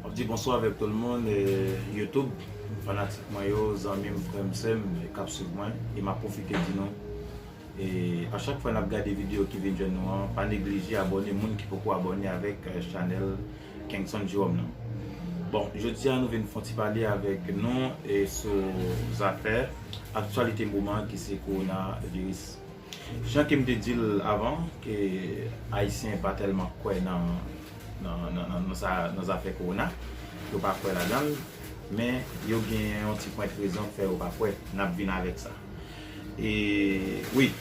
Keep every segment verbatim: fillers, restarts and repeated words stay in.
M ap di bonswa avèk tout moun, eh, YouTube, fanatik mwen yo, zanmi m, frè m, sè m, eh, k ap swiv mwen, e m ap pwofite di nou, eh, a chak fwa n ap gade videyo ki vin jwenn nou an, pa neglije abòne moun ki poko abòne avèk, eh, chanèl Kengson Jerome nan. Bon, jodi a nou vin fè yon ti pale avèk nou, eh, sou zafè aktyalite moman ki se kowonaviris. Jan ke m te di l avan, ke Ayisyen pa tèlman kwè nan, nan, nan, nan, nan sa, nan zafè kowona, yo pa kwè ladan l, men yo gen yon ti pwent rezon k fè yo pa kwè, n ap vin avèk sa. E, wi,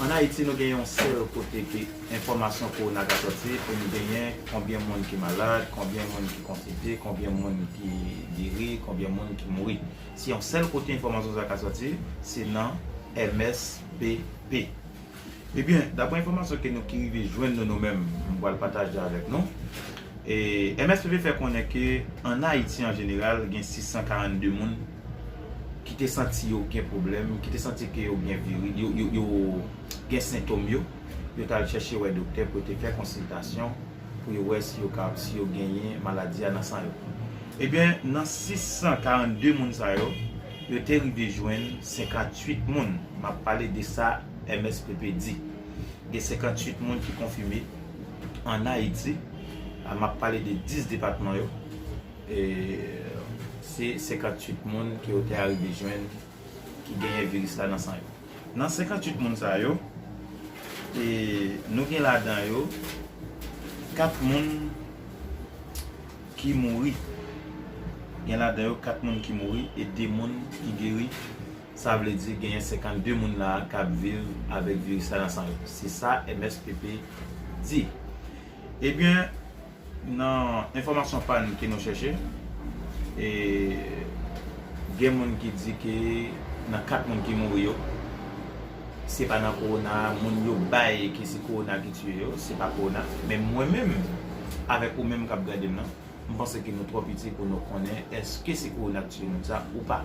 ann Ayiti, nou gen yon sèl kote ke enfòmasyon kowona ka sòti pou n genyen konbyen moun ki malad, konbyen moun ki konfime, konbyen moun ki geri, konbyen moun ki mouri. Se yon sèl kote enfòmasyon sa ka sòti, se nan M S P P. Ebyen, daprè enfòmasyon ke nou ki rive jwenn nou, nou menm, m pral pataje avèk nou. E M S P P fè konnen ke ann Ayiti an jeneral, gen sis san karannde moun ki te santi yo gen pwoblèm, ki te santi ke yo gen viri, yo, yo, yo gen sentòm yo, yo t al chèche wè doktè pou yo te fè konsiltasyon, pou yo wè si yo ka, si yo genyen maladi a nan san yo. Ebyen, nan sis san karannde moun sa yo, yo te rive jwenn senkanntuit moun. M ap pale de sa M S P P di. Gen senkanntuit moun ki konfime ann Ayiti. A, m ap pale de dis depatman yo. E, se senkanntuit moun ke yo te arive jwenn ki genyen viris la nan san yo. Nan senkanntuit moun sa yo, e, nou gen ladan yo kat moun ki mouri. Gen ladan yo kat moun ki mouri e de moun ki geri. Sa vle di genyen senkannde moun la k ap viv avèk viris la nan san yo. Se sa M S P P di. Ebyen, nan enfòmasyon pa n ke nou chèche, e, gen moun ki di ke nan kat moun ki mouri yo, se pa nan kowona, moun yo bay ke se kowona ki tiye yo, se pa kowona. Men mwen menm, avèk ou menm k ap gade m nan, m panse ke nou twò piti pou nou konnen èske se kowona k tiye moun sa ou pa.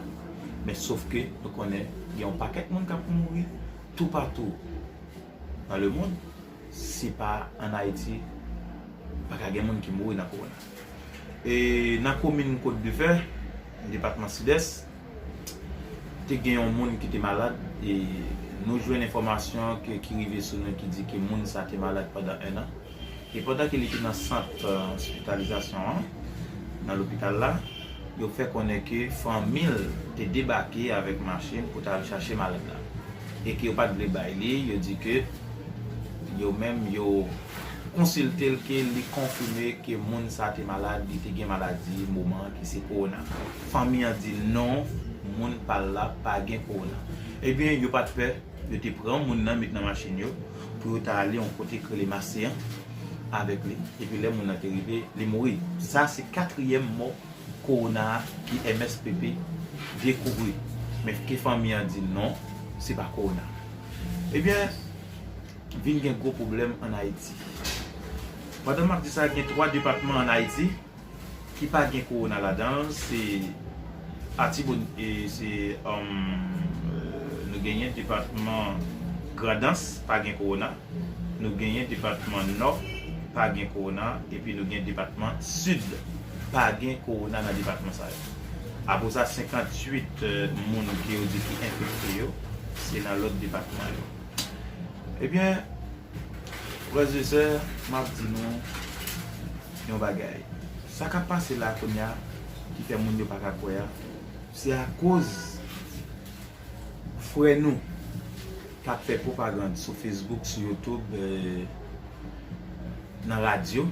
Men sof ke nou konnen gen yon pakèt moun k ap mouri toupatou nan lemonn, se pa ann Ayiti, pa ka gen moun ki mouri nan kowona. E nan komin Côte de Fer, depatman Sidès, te gen yon moun ki te malad, e nou jwenn enfòmasyon ke, ki rive sou nou ki di ke moun sa te malad pandan en an. E pandan ke li te nan sant, eh, ospitalizasyon an, nan lopital la, yo fè konnen ke fanmi l te debake avèk machin pou t al chache malad la. E ke yo pa t vle bay li, yo di ke yo menm, yo konsilte l, ke li konfime ke moun sa te malad, li te gen maladi moman an ki se kowona. Fanmi an di non, moun pa l la pa gen kowona. Ebyen, yo pa t pè, yo te pran moun nan, met nan machin yo, pou yo ta ale yon kote k rele Maseyan avèk li. Epi lè moun nan te rive, li mouri. Sa se katriyèm mò kowona ki M S P P dekouvri. Men ke fanmi an di non, se pa kowona. Ebyen, vin gen gwo pwoblèm ann Ayiti. Pandan m ap di sa, gen twa depatman ann Ayiti ki pa gen kowona ladan l, se Atibonit, e se, um, nou genyen depatman Grandans, pa gen kowona. Nou genyen depatman Nò, pa gen kowona, epi nou gen depatman Sid, pa gen kowona nan depatman sa yo. Apre sa, senkanntuit, eh, moun ke yo di ki enfekte yo, se nan lòt depatman yo. Ebyen, frè e sè, m ap di nou yon bagay. Sa k ap pase la kounye a, ki fè moun yo pa ka kwè a, se akoz frè nou k ap fè pwopagann sou Facebook, sou YouTube, eh, nan radyo,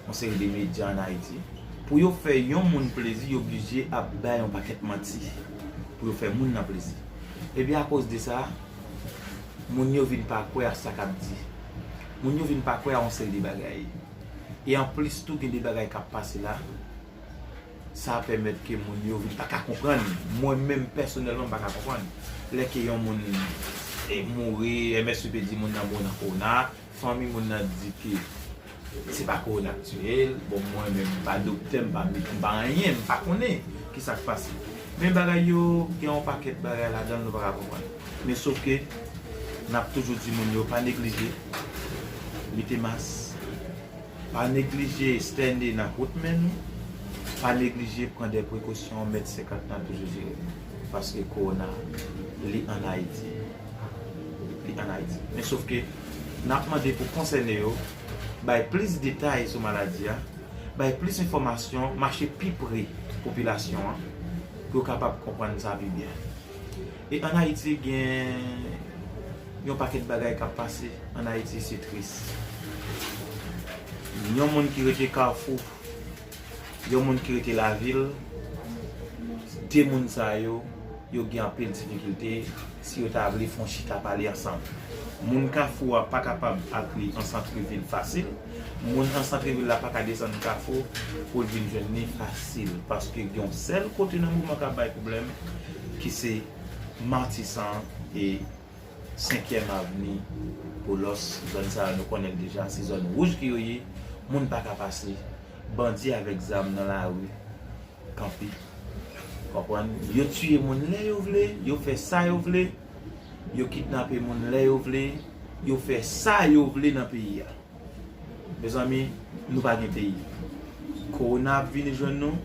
yon seri de medya ann Ayiti, pou yo fè yon moun plezi, yo blije ap bay yon pakèt manti pou yo fè moun nan plezi. Ebyen, akoz de sa, moun yo vin pa kwè a sa k ap di. Moun yo vin pa kwè a yon seri de bagay. E anplis tou, gen de bagay k ap pase la, sa pèmèt ke moun yo vin pa ka konprann. Mwen menm, pèsonèlman, m pa ka konprann. Lè ke yon moun, e, mouri, M S P P di moun nan mouri nan kowona, fanmi moun nan di ke se pa kowona k tiye l. Bon, mwen menm, m pa doktè, m pa, m pa anyen, m pa konnen ki sa k pase. Men bagay yo, gen yon pakèt bagay ladan l nou pa ka konprann. Men sof ke, n ap toujou di moun yo, pa neglije mete mas, Pa neglije stande nan kout men nou. Pa neglije pran de prekosyon, mèt senkant nan toujou jere nou. Paske kowona, li ann Ayiti. Li ann Ayiti. Men sof ke n ap mande pou konsène yo bay plis detay sou maladi a, bay plis enfòmasyon, mache pi pre popilasyon an, pou yo kapab konprann sa pi byen. E ann Ayiti gen yon pakèt bagay k ap pase. Ann Ayiti se tris. Yon moun ki rete Kafou, yon moun ki rete lavil, de moun sa yo, yo gen anpil difikilte si yo ta vle fè yon chita pale ansanm. Moun Kafou a pa kapab ak li an santrevil fasil. Moun an santrevil la pa ka desann Kafou pou l vin jwenn li fasil, paske gen yon sèl kote nan moman k ap bay pwoblèm, ki se Matisan e Senkyèm Avni, Boulos, zòn sa yo nou konnen l deja, se zòn wouj ki yo ye. Moun pa ka pase. Bandi avèk zam nan lari kanpe. Konprann? Yo tiye moun lè yo vle, yo fè sa yo vle, yo kidnape moun lè yo vle, yo fè sa yo vle nan peyi a. Mezanmi, nou pa gen peyi. Kowona ap vini jwenn nou,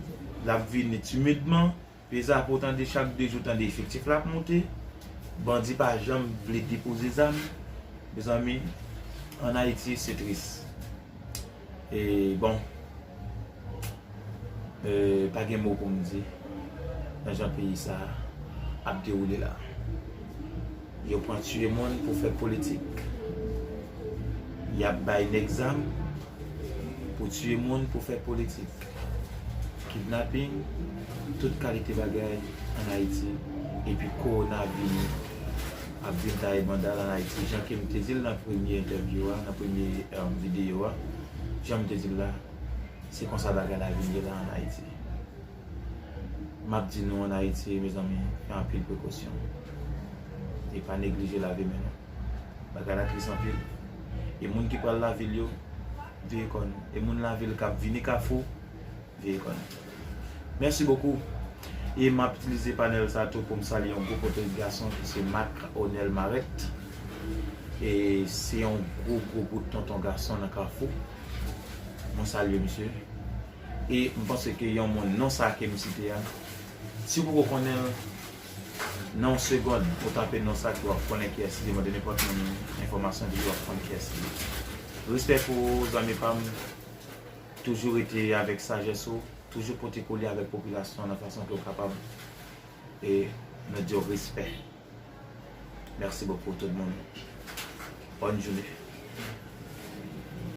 l ap vini timidman. Peza pou tande chak de jou, tande efektif la ap monte. Bandi pa janm vle depoze zam. Mezanmi, ann Ayiti, se tris. E bon, e, pa gen mo pou m di nan jan peyi sa ap dewoule la. Yo pran tiye moun pou fè politik. Y ap bay nèg zam pou tiye moun, pou fè politik. Kidnaping, tout kalite bagay ann Ayiti. Epi kowona vini, ap vin taye banda l ann Ayiti. Jan ke m te di l nan premye entèvyou a, nan premye, um, videyo a, jan m te di l la, se konsa bagay la vin ye la ann Ayiti. M ap di nou ann Ayiti, mezanmi, fè anpil prekosyon. E pa neglije lave men nou. Bagay la tris anpil. E moun ki pral lavil yo, veye kò nou. E moun lavil k ap vini Kafou, veye kò nou. Mèsi bokou. E m ap itilize panèl sa tou pou m salye yon gwo pote gason ki se Marc Onel Marette. E se yon gwo, gwo bout tonton gason nan Kafou. Mwen salye misye. E m panse ke yon moun, non sa ke m site a, si w poko konnen l, nan yon segonn, ou tape non sa ke w ap konnen kiyès li ye, mande nenpòt moun enfòmasyon li, w ap konn kiyès li ye. Respè pou ou, zanmi pa m. Toujou rete avèk sajès ou, toujou pote kole avèk popilasyon nan fason ke w kapab. E nou di w respè. Merci beaucoup tout moun. Bonne journée.